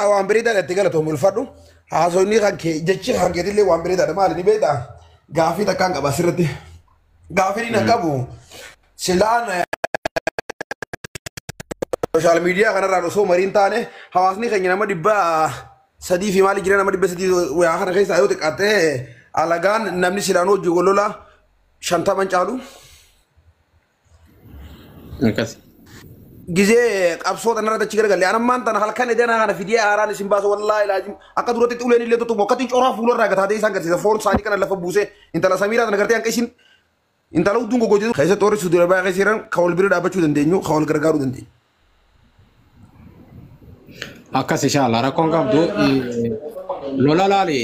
Waan bareedaadha itti galatoom ulfadhu. Haasofni kan kee jechi kan keetillee waan bareedaadha maali ni beektaa? Gaafii takkaan qaba asirratti. Gaafiin inni qabu silaan sooshaal miidiyaa kanarraan osoo mariin taane hawaasni keenya nama 300 fi maali jira nama 300 waa kana keessaa yoo xiqqaatte alagaan namni silaan hojii wal lola 50 caalu. Akkas. Gizee qabsoo tanarratti achi garagalle anammaan tana halkan edana kana fidee haaraan isin baasa wallaahi laazim akka duratti uleen illee tuttumu akkatti coraa fuularraa gataatee isaan garsiisa foon isaanii kana lafa buusee intala Samiiraa tana gartee hanqa isin intala hudduun gogojitu keessatti warri Suudi Arabiyaa keessa jiran kan wal bira dhaabbachuu dandeenyu kan wal gargaaruu dandeenyu. Akkas inshallah rakkoon qabdu lola laali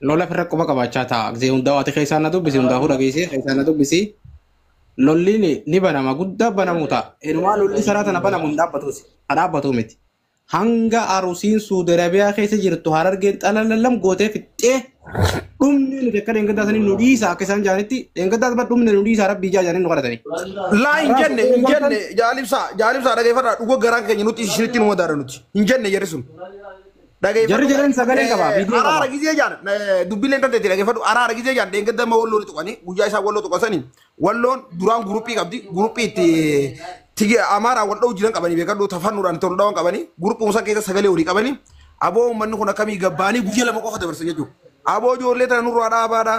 lola firra quba qabaachaa ta'a. Gisee hundaa ati keessaa na dubbisi hundaafuu dhageessee keessaa na dubbisi. Lolli ni banama guddaa banamuu ta'a. Inumaa lolli saraa tana banamu hin dhaabbatuus. Ha dhaabbatu miti. Hanga Arusiin Suudi Arabiyaa keessa jirtu Harargeen xalalallam gootee fixxee dhumni nuti akka dheengaddaa sanii nu dhiisa akka isaan jaanitti dheengaddaa bara dhumne nu dhiisa rabbii ijaa jaanii nu kadhatanii. Laa hin jenne hin jenne jaalibsaa jaalibsaa dhageeffadhaa dhuga garaan keenya nuti isinitti nu madaara nuti hin jenne jarri sun. Jarri jedhan sagalee qaba viidiyoo Araara qaba. gizee jaan dubbileen tanteetti dhageeffadhu araara gizee jaan dheengadda ma walloo tuqanii guyyaa isaa walloo tuqasanii walloon duraan guruppii qabdi guruppii itti tige amaaraa wal dha'u jiran qabanii beekadhu tafannuudhaan itti wal dha'an qabanii guruppii san keessa sagalee walii qabanii aboo uummanni kun akkamii gabbaanii guyyaa lama qofa dabarsan jechuudha. Aboo ijoollee tana nurraa dhaabaadha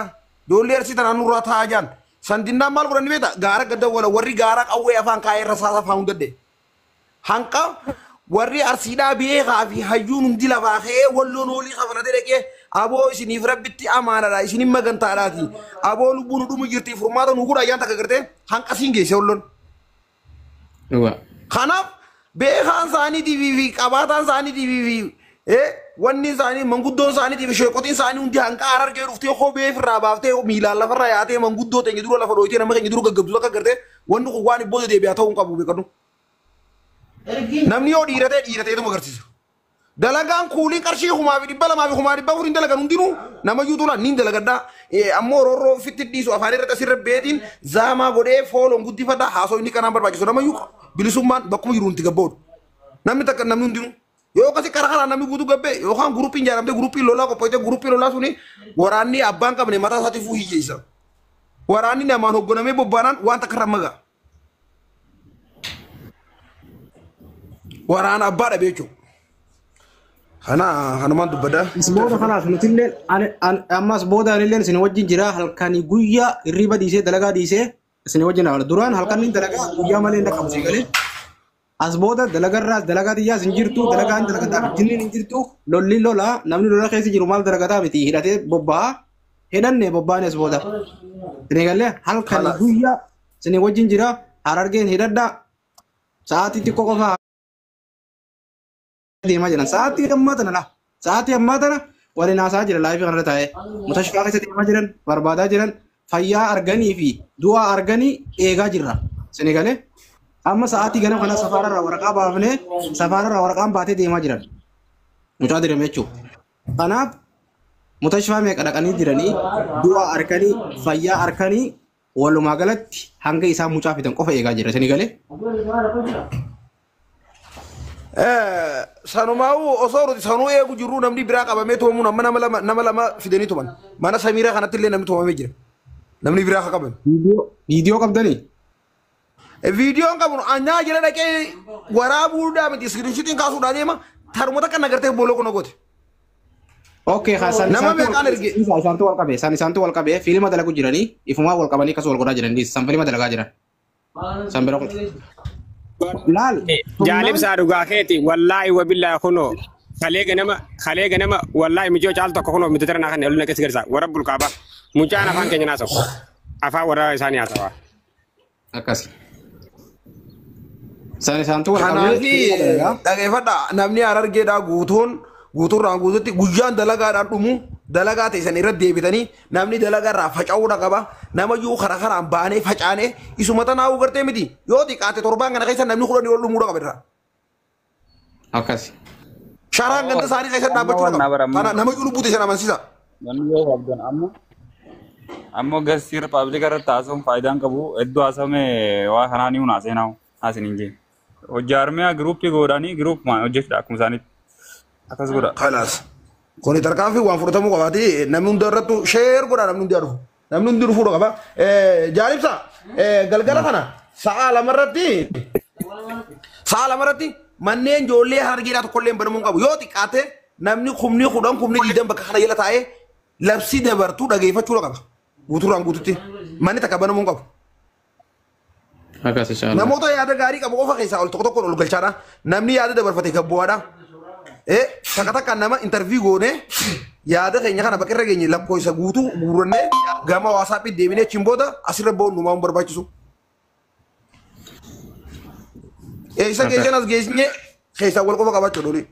ijoollee arsii tana nurraa taa'aa jaan sandinnaan maal godhan ni beekta gaara gadda wala warri gaara qawwee afaan kaa'ee irra saasa afaan hundadde. Hanqa warri arsiidhaa beekaa fi hayyuun hundi lafaa ka'ee walloon hoolii kafalatee dhaqee aboo isiniif rabbitti amaanadha isinin magantaadhaati aboo lubbuun nu dhumu jirti furmaata nu godha ayyaan takka gartee hanqa siin geesse walloon. Dhugaa. Kanaaf beekaan isaaniitii fi qabaataan isaaniitii fi wanni isaanii manguddoon isaaniitii fi sheekotiin isaanii hundi hanqa harargee dhuftee kophee ofirraa baaftee miilaan lafarraa yaatee manguddoo teenya dura lafa dhooytee nama keenya dura gaggabdu akka gartee wanni kun waan ibbooda deebi'aa ta'uu hin qabu beekadhu. Namni yoo dhiiratee dhiirateetuma agarsiisa. Dalagaan kuuliin qarshii 2,200 fi 4,400 dalagan hundinuu nama iyyuu tulan niin dalagadhaa. Ammoo roorroo ofitti dhiisu afaan irratti asirra beetiin zaamaa godhee fooloon guddifadhaa haasoo inni kanaan barbaachisu nama iyyuu bilisummaan bakkuma jiru itti gabboodhu. Namni takka namni hundinuu yoo akkasi karaa karaan namni guutuu gabbee yookaan guruppiin ijaaramtee guruppiin lolaa qopho'ite guruppiin lolaa suni waraanni abbaan qabne mataa isaatiif hiyyeessa. Waraanni namaan hoogganamee bobbaanaan waan takka irra magaa. Waraana abbaa dhabe jechuudha. Kana kanumaan dubbadha. As booda kanaas nutillee ammas booda anilleen isin wajjin jira halkanii guyyaa hirriba dhiisee dalagaa dhiisee isin wajjin haala duraan halkan inni dalagaa guyyaa malee hin dhaqqabu sii galee. As booda dalagarraas dalagaa xiyyaas hin jirtu dalagaa hin dalagataa jinniin hin jirtu lolli lola namni lola keessa jiru maal dalagataa miti hidhatee bobba'aa hidhanne bobba'anii as booda. Isin galee halkanii guyyaa isin wajjin jira Harargeen hidhadhaa sa'aatii xiqqoo qofaa deemaa jiran sa'aatii ammaa tana laa sa'aatii ammaa tana waliin haasaa jira laayifii kanarra taa'ee mutashfaa keessa deemaa jiran barbaadaa jiran fayyaa arganii fi du'aa arganii eegaa jirra isin galee amma sa'aatii ganama kana safaararraa waraqaa baafnee safaararraa waraqaan baatee deemaa jiran mucaa dirame jechuudha. Kanaaf mutashfaa meeqa dhaqanii jiranii du'aa arganii fayyaa arganii walumaa galatti hanga isaan mucaa fidan qofa eegaa jira isin galee. Sanumaa'u osoo nuti sanuu eegu jirru namni biraa qabamee tumamuun amma nama lama fidanii tuman. Mana Samiiraa kanatti illee namni tumamee jira. Namni biraa akka qabame. Viidiyoo qabdanii? Viidiyoon qabu anyaa jala dhaqee waraabuudhaa miti iskiriinshiitiin kaasuudhaa deema tarmoota kan agartee booloo kuna goote. Okay, san Nama meeqaan erge? Isaantu wal qabe, san isaantu wal qabe, fiilma dalagu jiranii, ifumaa wal qabanii akkas wal godhaa jiranii, san fiilma dalagaa jiran. San bira kun. Laal. Jaalibsaa dhugaa keeti wallaahi wabillaahi kunoo kalee ganama wallaahi mijoo caal tokko kunoo miti taranaa kan olina keessa garsa warra bulkaaba mucaan afaan keenya naasa'u afaan warra isaanii haasawaa. Akkas. San isaantu wal qabe. Kanaafi dhageeffadha namni harargeedhaa guutuun guutuurraan guututti guyyaan dalagaadhaan dhumu dalagaa ta'e san irra deebitanii namni dalagaarraa faca'uudha qaba nama iyyuu karaa karaan baanee facaanee isuma tanaa'uu gartee miti yoo xiqqaate torbaan kana keessa namni 10 ol dhumuudha qaba irraa. Akkas. Sharaan ganda isaanii keessa dhaabbachuu qaba. Kana nama iyyuu lubbuu ta'e san amansiisa. Wanni yoo qabdan ammoo gasii ripaabilika irratti haasa'uun faayidaan qabu hedduu haasa'ame waa kanaa ni hunaasee naamu haasin hin jeen. Hojii armiyaa giruuppii godhanii giruuppumaan hojjetudha akkuma isaaniitti. Akkas godha. Kalaas. Kuni tarkaanfii waan fudhatamuu qabaati. Namni hunda irrattu share godhaa namni hundi dhufu. Namni hundi dhufuu qaba. Jaalibsa galgala kana sa'a 2 irratti manneen ijoollee Harargeedhaa tokkollee banamuu hin qabu. Yoo xiqqaate namni 10,000 20,000 bakka kana jala taa'ee labsii dabartuu dhageeffachuu qaba. Guutuurraan guututti manni takka banamuu hin qabu. Akkas inshallah. Namoota yaada gaarii qabu qofa keessaa ol tokko tokkoon ol galchaadha. Namni yaada dabarfate gabbu'aadha. Takka takka nama interview goone yaada keenya kana bakka irra geenye lakkoofsa guutuu guurannee gama WhatsAppii deebinee achiin booda asirra ba'uun numaa hin barbaachisu. Eessa geessan as geessinee keessaa wal qofa qabaachuu dhooli.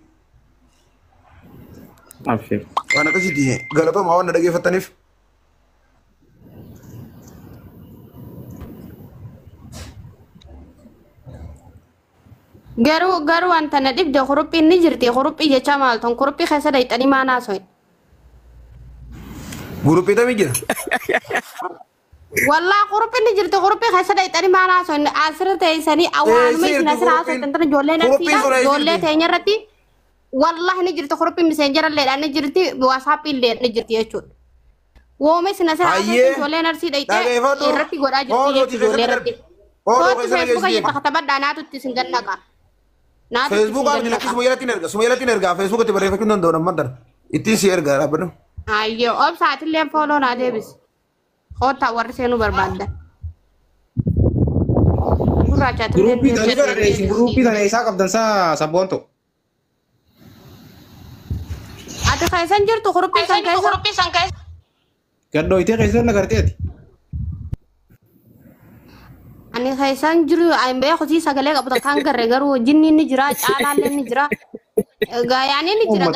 Abshir. Waan akkasiiti galatooma waan na dhageeffattaniif. Garuu wanta na dhibde kuruphiin ni jirti. Kuruphii jecha maal ton kuruphii keessa dayxanii maan haaso'e. Guruphii tamii jira. Wallaa kuruphiin ni jirti. Kuruphii keessa dayxanii maan haaso'e. Asirra teessanii awaanuma isin asirra haasoftan tana ijoollee nafsiidha. Ijoollee teenya irratti wallahi ni jirti kuruphiin miseenjara illeedhaan ni jirti WhatsAppii illee ni jirti jechuudha. Wooma isin asirra haasoftan ijoollee narsii dayxee irratti godhaa jirti jechuudha ijoollee irratti. Kootu Facebooka jetta katabadhaa naatutti isin gannaqa. Facebookaa miti lakki suma jalatti erga suma jalatti ergaa Facebookatti barreeffachuu hin danda'u namman tana ittiin si ergaa dhaabbadhu. Ayyoo obsaatillee follow naa deebisi. Koottaa warri seenuu barbaaddan. Guruppii tani barreessin guruppii tana isaa qabdan saa sabboontu. Ati keessan jirtu guruppii san keessa. Gaddooyitee keessan nagarteeti. Ani keessan jiru ani beeku sii sagalee qabu takkaan garre garuu jinni ni jira caalaallee ni jira. Gaayaan ni jira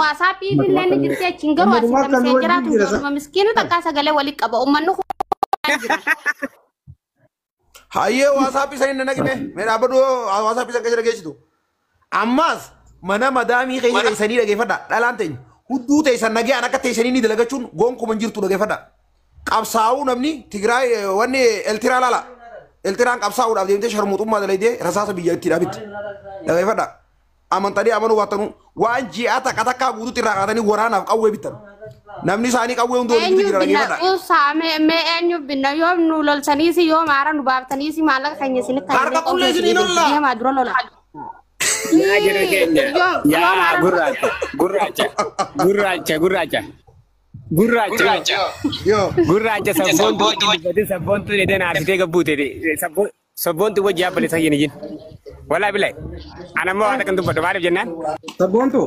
WhatsAppii illee ni jirti achiin garuu asii tamsee jiraatu ijoolluma miskiinu takkaa sagalee walii qaba uummanni kun jira. Hayyee WhatsAppii san hin naqime mee dhaabbadhu WhatsAppii san keessa dhageessitu. Ammas mana madaamii keessa teessanii dhageeffadha dhalaan teenya hudduu teessan nagayaan akka teessanii ni dalagachuun gonkuman jirtu dhageeffadha. Qabsaa'uu namni Tigraay wanni Eltiraa laala. Eltiraan qabsaa'uudhaaf deemtee sharmuuxummaa dalaydee rasaasa biyya itti dhaabitti. Dhageeffadha. Amantanii amanuu baattanuu waan ji'a takka takkaa guutuutti irraa kaatanii waraanaaf qawwee bittan. Namni isaanii qawwee hunduu walitti Eenyu jira binna dhageeffadha. usaa mee eenyu binna yoom nu lolsaniisi yoom aara nu baaftaniisi maallaqa keenya isinitti Harka qullee isinii lolla. Deemaa dura lola. Yaa jara keenya. Yaa gurraacha. Gurraacha. Gurraacha. Gurraacha. Gurraacha. Yoo. Gurraacha sabboontu wajji dubbate sabboontu jedhee naarsitee gabbuute sabboontu wajji yaabbale sayyin ijin. Walaa bilaa. Ana ammoo waan akkan dubbadhu maaliif jennaan? Sabboontu.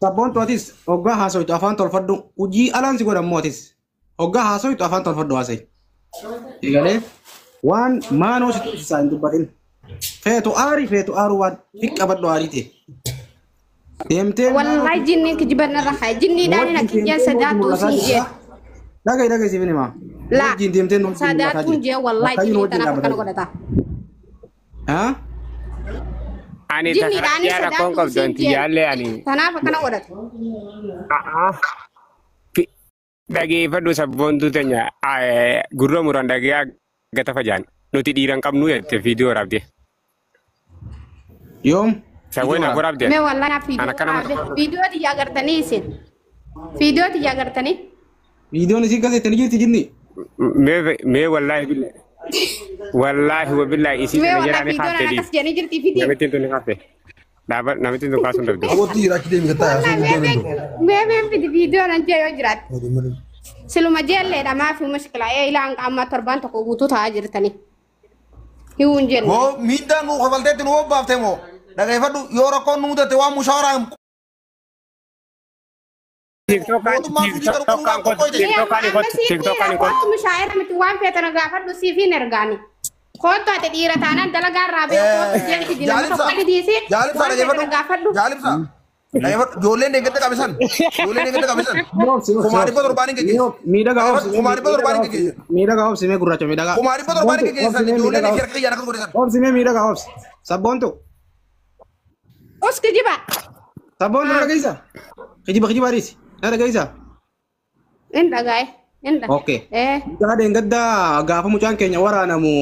Sabboontu atis hoggaa haasoytu afaan tolfadhu hojii alaan si godhammoo atis hoggaa haasoytu afaan tolfadhu haasayi. Egalee waan maanoo si tursisaa hin dubbatin. Feetu aarii feetu aaruu waan hiqqabadhu aarii ta'e. Deemtee Wallahi jinniin kijiban irra ka'e jinniidhaan akka jeen sadaattuu siin jee. Dhaga'i dhaga'i siif himaa. La Wajjin deemtee nu wajjin mul'ataa sadaattuun jirti. jee wallahi Bakka jinnii wajjin tanaaf akkana dhaabbataa godhata. Haa? Ani Jinniidhaan yaa rakkoon sadaattuu qabdu siin anti jee. yaallee ani. Tanaaf akkana godhata. Dhageeffadhu sabboontuu teenya gurra muran dhagee gata fajaan nuti dhiiran qabnu jette viidiyoo waraabde. Yoom? Sawween af waraabde. Mee wallahi naaf Ana viidiyoo akkana waraabde. Viidiyoo tiyya agartanii isin. Viidiyoo tiyya agartanii. Viidiyoon isii gazeettanii jirti jinni. Mee wallaahi billahi wallaahi wabillaahi isii Mee kana wallahi jedhanii viidiyoon kaaftee akkas jedhanii jirti fidi. Namittiin tun ni kaafte. Dhaaba namittiin tun kaasuun dhabde. Hawwattu jira achi deemi gattaa Wallahi haasoo mee guddoo mee mee mee fidi viidiyoon an jee yoo jiraatte. danda'u. Siluma jeelleedha maafi mushkila ee ilaan amma torbaan tokko guutuu ta'aa jirtanii. Hiwuun jenne. Moo miidhaan nu kafalteetti nu obbaafte moo dhageeffadhu yoo rakkoon nu mudate waan mushaaraan mootummaan hojii Tiktookaan qabu kottu tiktookaan Amma kottu siif tiktookaan dhiira kottu. kootu mushaayira miti waan feetana gaafadhu siif hin ergaani. Kootu ati dhiira taanaan dalagaa irraa bee kootu jeelti nama Jaalibsa tokko dhiisi jaalibsa waan feetana dhageeffadhu gaafadhu. jaalibsa dhageeffadhu ijoolleen deeggarta qabisan ijoolleen deeggarta qabisan 700,000 hin geggeessu Miidhagaa obsi. 700,000 hin geggeessu Miidhagaa obsi mee gurraacha miidhagaa. 700,000 hin geggeessan ijoolleen harka kiyyaan akkas godhisan. Obsi mee miidhagaa obsi. Sabboontu. Us kijiba. Sabboontu na dhageessa. Kijiba kijiba dhiisi. Na dhageessa. In dhagaa'e. In dhagaa'e. Okay. Eh. Mucaa deengaddaa gaafa mucaan keenya waraanamu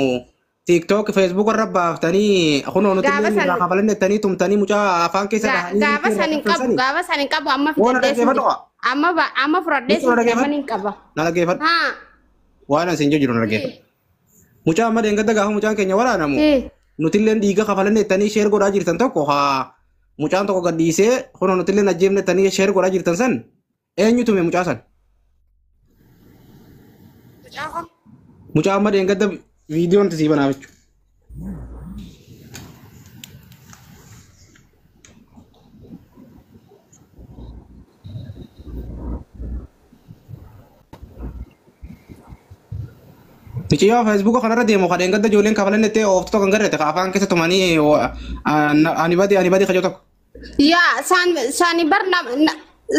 TikTok Facebook irra baaftanii kunoo nuti Gaafa illee san irraa kafalanne jettanii tumtanii mucaa afaan keessa dhahanii gaafa irraa san hin qabu kaffalsanii. gaafa san hin qabu amma Waan fidadhee sin dhaggeeffadhu. amma amma fudhadhee Mucaa sin dhaggeeffadhu. hin qaba. Na dhaggeeffadhu. Haa. Waan asin jiru na dhaggeeffadhu. Mucaa amma deengadda gaafa mucaan keenya waraanamu nuti illee dhiiga kafalanne jettanii sheer godhaa jirtan tokko haa mucaan tokko gadhiisee kunoo nuti illee ajjeefne jettanii sheer godhaa jirtan san eenyu tume mucaa san? Mucaa amma deengadda viidiyoon sii banaaf jechuudha. Miciyoo feesbuuka kanarra deemu kan deengadda ijoolleen kafalan jettee ooftu tokko hin garreete ka afaan keessa tumanii ani badi ani badi kajoo tokko. Yaa saan saani bar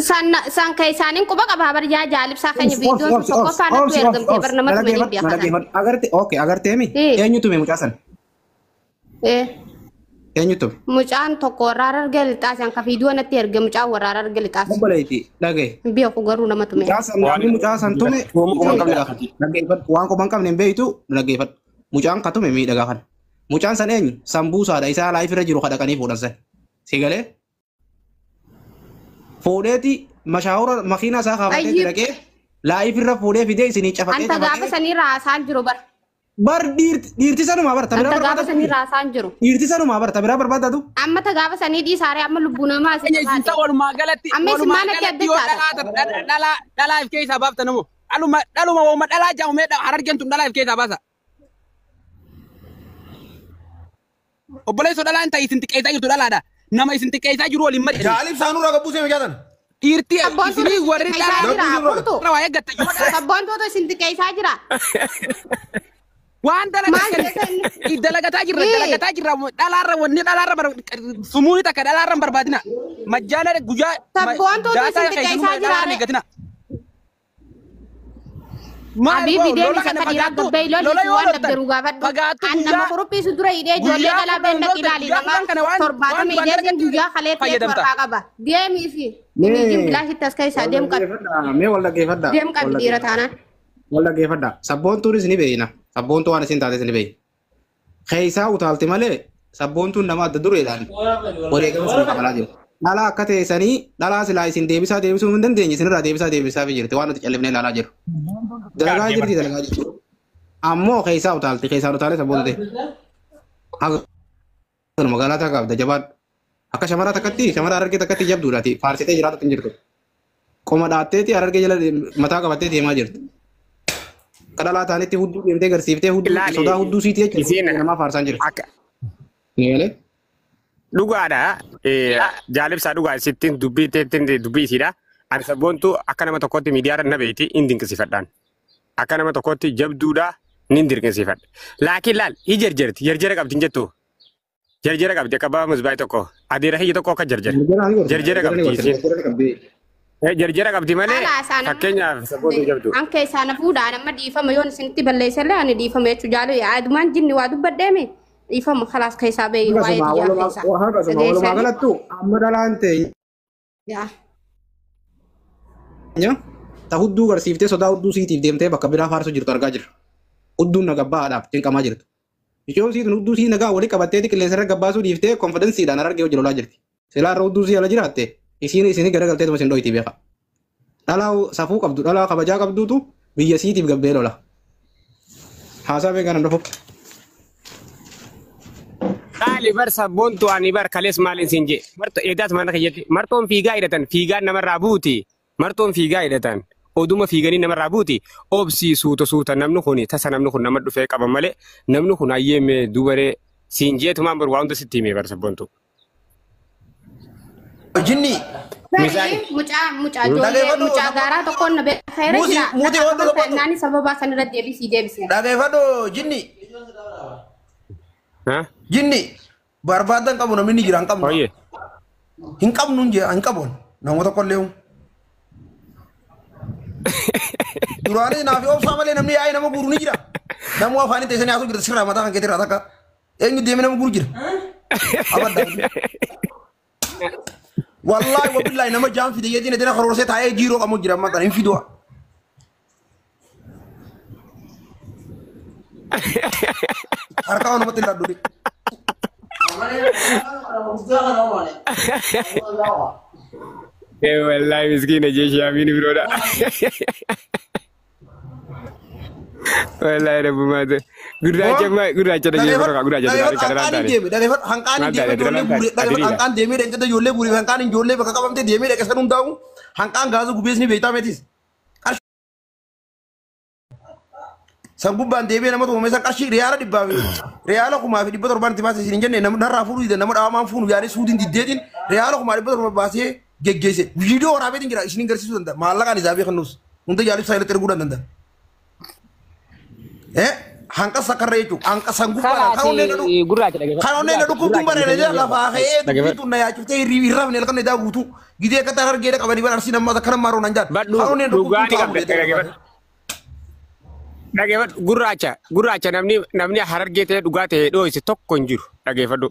saan saan ka isaaniin quba qaba bar yaa jaalibsaa keenya viidiyoon sun tokkoffaa natti ergamtee bar nama tumanii beekan. Agarte okay agartee mi eenyu tume mucaa san eenyu tume Mucaan tokko warra Harargee lixaas ka viidiyoo natti erge mucaan warra Harargee lixaas. obboleetti dhagaye. Beeku garuu nama tume. Mucaa san namni mucaa san tume dhaggeeffadhu waan quba hin qabne hin beeytu dhaggeeffadhu mucaan ka tume miidhagaa kana mucaan san eenyu sambuusaadha isaa laayif irra jiru kadhaqanii fuudhan san si galee fuudheeti mashaawura makiinaa isaa kaafatee Ayyib. dhaqee laayif irra fuudhee fidee isinii cafaqee Anta gaafa cafaqee sanii raasaan jiru bar. bar dhiirti sanumaa bar tabiraa Anta gaafa barbaadatu sanii raasaan jiru. dhiirti sanumaa bar tabiraa barbaadatu Amma ta gaafa sanii dhiisaaree amma lubbuu namaa asii Isin qabaate. walumaa galatti Amma isin walumaa maal akka galatti adda yoo taatan? dhalaa dhalaa dhalaa if keessaa baaftan immoo dhaluma dhaluma wauma dhalaa jaamee harargeen tun dhalaa if keessaa baasa. Obboleessoo dhalaan ta'e isin xiqqeessaa jirtu dhalaadha. Nama isin xiqqeessaa jiru waliin mari'atu. Jaalib saanurraa gabbuu seeme jaatan. Dhiirti Sabboontuutu isinii warri isin xiqqeessaa dhalaa jira. Furtuu. irra waa eeggatte yoo dhalaa Sabboontuutu isin xiqqeessaa jira. waan Maal keessa inni? dalagataa jirra Ee. dalagataa jirra dhalaarra wanni dhalaarra sumuuni takka dhalaarra hin barbaadina. Majjaana guyyaa Sabboontuutu daataa isin xiqqeessaa keessummaa dhalaarra jira. eeggatina. Habibi deemi isa ka dhiiraa gabbee lolli waan dabdaru gaafadhu. Fagaattu An nama guyyaa kuruphiisu dura hidhee ijoollee guyyaa galaa kudhan beekna lolta ilaali guyyaa nama kudhan kana waan waan torbaatama duraan hidhee sin argatte guyyaa kaleetti fayyadamta. warqaa qaba. Deemii fi imiijin bilaashitti as keessaa deem qabi. Mee wal dhaggeeffadhaa. Deem qabi dhiira taanaan. Wal dhaggeeffadhaa. Sabboontuunis ni beeyna. Sabboontuu waan isin taates ni beeyna. Keessaa utaalti malee sabboontuun nama adda dureedhaan wareegama isin kafalaa jiru. Dhalaa akka teessanii dhalaa silaa isin deebisaa deebisuu hin dandeenye isinirraa deebisaa deebisaa fi jirti waan nuti callifnee ilaalaa jirru. Dalagaa jirti dalagaa jirti. Ammoo keessaa utaalti keessaan utaalee sabboontu ta'e. Akka magaalaa takka qabda jabaadhu. Akka shamaraa takkatti shamaraa harargee takkatti jabduudhaati faarsitee jiraatu hin jirtu. Qoma dhaatteeti harargee jala mataa qabattee deemaa jirti. Akka dhalaa taanitti hudduu deemtee garsiiftee hudduu Ilaali. sodaa hudduu siitii jechuudha. Isiin Namaa faarsaan jirti. akka Ni galee? dhugaadha. Jaalibsaa dhugaa isittiin dubbii teettiin dubbii isiidha. Ani sabboontu akka nama tokkotti miidiyaarra na beeyti hin dinqisiifadhaan. Akka nama tokkotti jabduudha ni dinqisiifadha. Laakiin laal hi jarjarti jarjara qabdi hin jettu. Jarjara qabdi akka baba musbaayii tokko adeera hiyya tokko akka jarjara. Jarjara qabdi isiin. Jarjara qabdi malee Alaa isaan fakkeenyaaf sabboontu jabdu. An keessaa na fuudhaan amma dhiifama yoon isinitti balleessellee ani dhiifama jechuu jaalu yaadumaan jinni waa dubbadheemi dhiifama khalaas keessaa ba'e waa'ee Akkasuma biyyaa keessaa. walumaa Dhageessanii? galattu amma dhalaan teenya Yaa. ta hudduu garsiiftee sodaa hudduu siitiif deemtee bakka biraa faarsuu jirtu argaa jirra. Hudduun na gabbaadhaaf cinqamaa jirtu. Ijoon siitun hudduu sii nagaa walii qabattee qilleensa irra gabbaasuu dhiiftee konfidensiidhaan harargee hojii lolaa jirti. Silaa irra hudduu sii ala jiraatte isiin isinii garagalteetuma isin dhoyti beeka. Dhalaa safuu qabdu dhalaa kabajaa qabduutu biyya siitiif gabbee lola. Haasaa beekan hin dhufu. Dhaali bar sabboontu ani bar kalees maaliin siin jee marto eedaas mana kiyyatti martoon fiigaa hidhatan fiigaan namarraa buuti martoon fiigaa hidhatan oduma fiiganii namarraa buuti obsii suuta suuta namni kun tasa namni kun nama dhufee qaba malee namni kun hayyeeme dubaree siin jeetumaan bar waa hunda sitti himee bar sabboontu. Jinni. Misaali. Mucaa mucaa ijoollee Dhaggeeffadhu. mucaa gaaraa tokkoon na beekaa heera Muuzi- jira. muuzi waan dubbatu. Naani sababa san irra deebisii deebisee. Dhaggeeffadhu jinni. Jinni. Barbaadan qabu namni ni jira hin qabnu. Hoyyee. Hin qabnu hin jira hin qabu. Nama tokko illee. Duraanis naaf obsaa malee namni yaa'ee nama guuru ni jira. Namuu afaan teessanii haasoo jirta sirraa mataa kan keetirraa takka. Eenyu deemee nama guuru jira. Abadda. Wallaahi wabillaahi nama jaan fide yeetiin edena koroorsee taa'ee jiiroo qabu jira amma tan hin fidu'a. Harkaa namatti hin laaddu. Wallaahi miskiina jeeshi amiin biroodha. Wallaahi rabbumaatu. Gurraacha gurraacha dhageeffatu gurraacha Hanqaan deeme dhaggeeffadhu hanqaan deeme ijoollee guuree dhaggeeffadhu hanqaan deemee dheengadda ijoollee guuree hanqaan ijoollee bakka qabamtee deemee dhaqe san hundaa'u hanqaan gaazuu gubeesni beektaa meetis. San gubbaan deemee nama tumame san qarshii riyaala dhibbaa fi riyaala 1700 itti baasee isin hin jenne narraa fuudhu dide nama dhaabamaan fuunu yaadee suutiin diddeetiin riyaala 1700 baasee geggeesse. Viidiyoo waraabeetiin jira isin garsiisuu danda'a maallaqaan isaa beekannus hunda jaalibsaa saayilatti erguu danda'a. Hanqa sakarra jechuudha. Hanqa san gubbaadha. Kan onneen dhadhu. Gurraacha dhageeffadhu. Kan onneen dhadhu kubtuun bareeda jira lafaa ka'ee dubbiin na yaachiftee hirriib rafne halkan edaa guutuu. Gidee akka taraa argee qabanii bara arsii nammaa akkana maaroon an jaadhu. Badhu Kan onneen dhadhu dhugaa kubtuun ni taa'u qabda dhageeffadhu. Dhageeffadhu gurraacha gurraacha namni namni harargee ta'e dhugaa ta'e dhooyse tokko hin jiru dhageeffadhu.